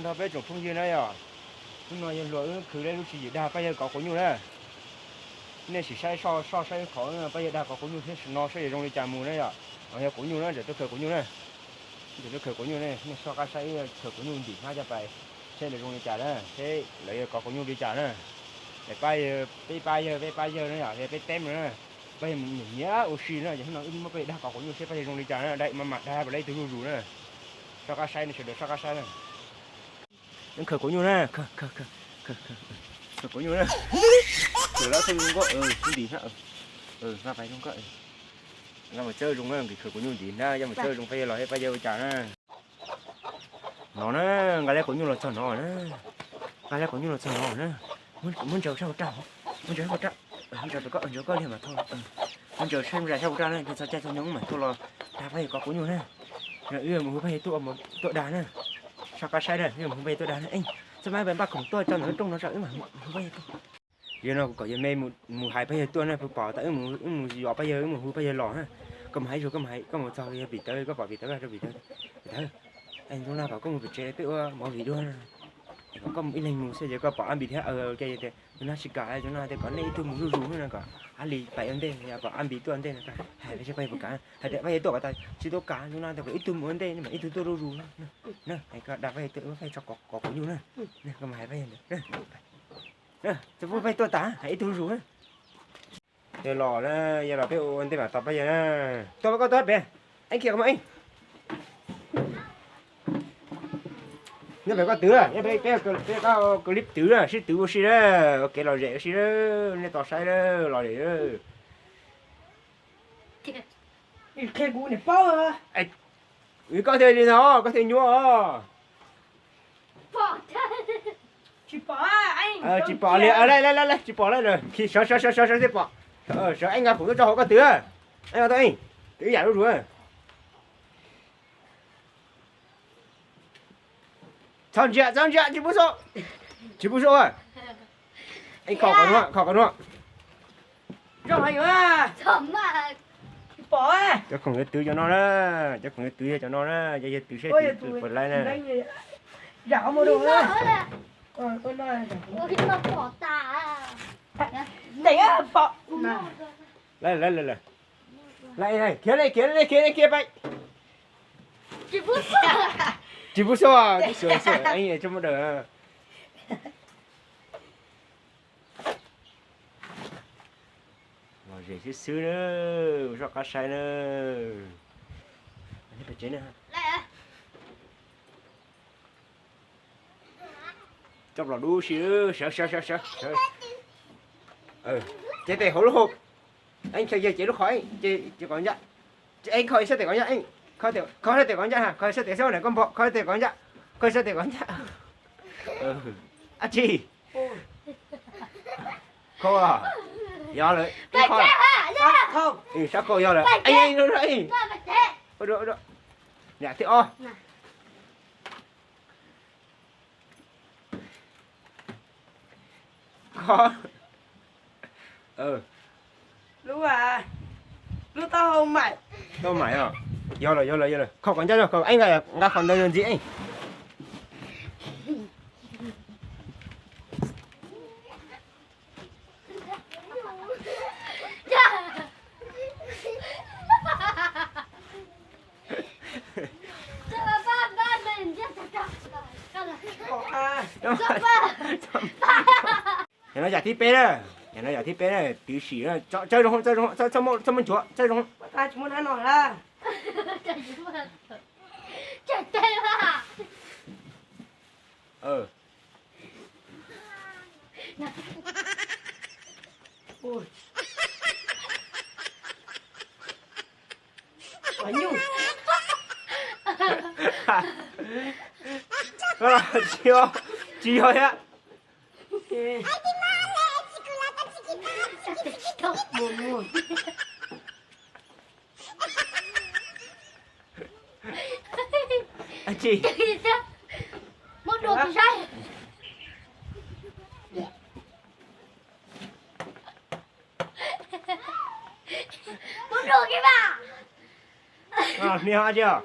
Nrog peb tsoom phooj ywg na yom, hnub no yawg hluas wb khwv lub tswv yim dag pab yawg kov quav nyuj na. Nej sim saib soj soj saib qhov pab yawg dag kov quav nyuj thiab no saib yuav zoo li cas mus na yom. Yog quav nyuj na, tseem tuaj khaws quav nyuj na. Tseem tuaj khaws quav nyuj ne, nej soj qab saib wb khaws quav nyuj ntim hnab coj pais seb lawv zoo li cas na, seb lawv yuav kov quav nyuj li cas na. Pab, peb pab yawg, peb pab yawg na yom, peb teb na. Pab yawg mus nyiam nyiam ua si na, ces hnub no wb muab pab yawg dag kov quav nyuj seb pab yawg zoo li cas na, dag mas dag pab ib tug zuj zus na. Soj qab saib ne, sawv daws soj qab saib na. Khaws quav nyuj na, khaws quav nyuj na. Khaws lawm txhob zoo nkauj, sib ntim hnab. Vaj pais zoo nkauj. Vaj mus txawb zoo na, nkim khaws quav nyuj ntim hnab, yog mus txawb zoo pab yawg los thiab pab yawg ua cas na. No na, nqa leb quav nyuj los txog no na. Nqa leb quav nyuj los txog no na. Muab ntsaws sab hauv raj, muab ntsaws sab hauv raj. Ntsaws pem koj, ntsaws koj liag mas thau. Muab ntsaws sab, sab hauv raj na, txog caij txog nyoog mas tuaj los dag pab yawg kov quav nyuj na. Wb mus hu pab yawg tuaj, tuaj dag na. Soj qab saib na, wb mus hu pab yawg tuaj dag na. Txhob mas pab khoom tuaj tso ntawm lub rooj no tso, wb mam hu pab yawg tuaj. Yog no kuv kom yawg me mus hais pab yawg tuaj na, kuv pom tas wb mus, wb mus yos pab yawg, wb mus hu pab yawg los na. Koj mus hais ib zaug, koj mus hais, koj mus txog yawg Pim Tawv, koj pom Pim Tawv, rau Pim Tawv, Pim Tawv, es zoo no kom koj mus pem tsev peb ua movie dua na. Kom koj ib leeg mus xwb ces koj pom Ab Npis thiab, ces zoo no tsis kam, zoo no tias kom nej ib tug mus zuj zus no kom Ab Lis pais ua ntej, yog kom Ab Npis tuaj ua ntej no, hais peb seb pab yawg puas kam, hais tias pab yawg tuaj kom tas tsis tau kam, zoo no tias kom ib tug mus ua ntej, nej mam ib tug tuaj zuj zus na. Koj dag pab yawg tuaj, pab yawg tso kov quav nyuj na. Koj mus hais pab yawg ntawd. Txawm pub peb tuaj tas, hais ib tug zuj zus na. Yog los na, yog los peb ua ntej mam tos pab yawg na. Tuaj pab koj tuaj pem. Eeb, khiav qhov muag Eeb. Nyob pem koj twv, nyob pem, peb, peb koj clip twv na, sib twv ua si na, ua kev lom zem ua si na, nej tos saib na, lom zem na. Koj thiaj li no, koj thiaj nyuaj os. Tsis pom li, tsis pom li, sawv sawv sawv sawv thiaj pom. Sawv, Eeb nqa khoom tuaj tso hauv koj twv. Eeb nqa tuaj Eeb, twv yam zuj zus. Txhob ntsia, txhob ntsia, tsis pub xauj. Tsis pub xauj. Eeb kho qhov nuav, kho qhov nuav. Cov khoom yuav twv cov no na, cov khoom yuav twv yog cov no na, yog yawg twv seb twv puas laib na. Khiav li, khiav li, khiav li, khiav pais. Tsis pub xauj, tsis pub xauj, tsis pub xauj, tsis pub daws. Lom zem xwb xwb na, ua zoj qab saib na. Coj los dub si, sawv sawv sawv sawv. Cev tes hauv lub hau. Eeb, kho yawg cev lub qhov, cev qhov ncaj. Eeb, kho ib sab tes qhov ncaj, Eeb. Kho sab tes qhov ncaj, kho sab tes xwb, koj npog, kho sab tes qhov ncaj, kho sab tes qhov ncaj. Ab tsi. Kho, yog lawm, ib kho. Sab kho yog lawm. Niam thib ob. Kho. Lub, lub taub hau maim. Taub hau maim os. Yog lawm, yog lawm, yog lawm. Kho qhov ncaj, kho, Eeb, nqa qhov ntawd ntxiv, Eeb. Yam no yam thib peb na, yam no yam thib peb na, twv sim na, txawb zoo, txawb zoo, txhob muaj nchuav, txawb zoo. Tsis yog, tsis yog thiab. Tsis. Muab dua kuv saib. Muab dua kiag mas. Niag ho tsis os.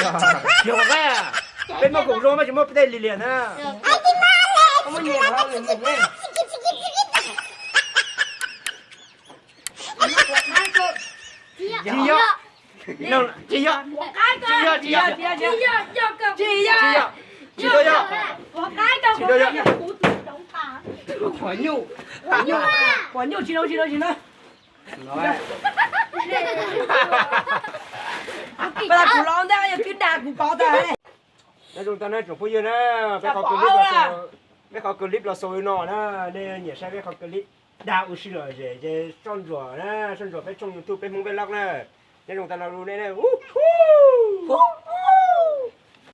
Yog qaib, peb muaj khoom zoo mas tsis muaj tej li liam na. Tsis yog, tsis yog, tsis yog, tsis yog, tsis yog, tsis yog, tsis yog, tsis yog, tsis yog, tsis yog. Poj nyuj, poj nyuj, tsis no, tsis no, tsis no. Pab kuv los ntej yog twb dag kuv pov tag. Nyob zoo tag na tsoom phooj ywg na, peb qhov clip los xaus li no na, nej nyiam saib peb qhov clip dag ua si lom zem ces soj ntsuam na, soj ntsuam peb tshooj YouTube Peb Hmoob Vlog na. Nyob zoo tag no lu nej na.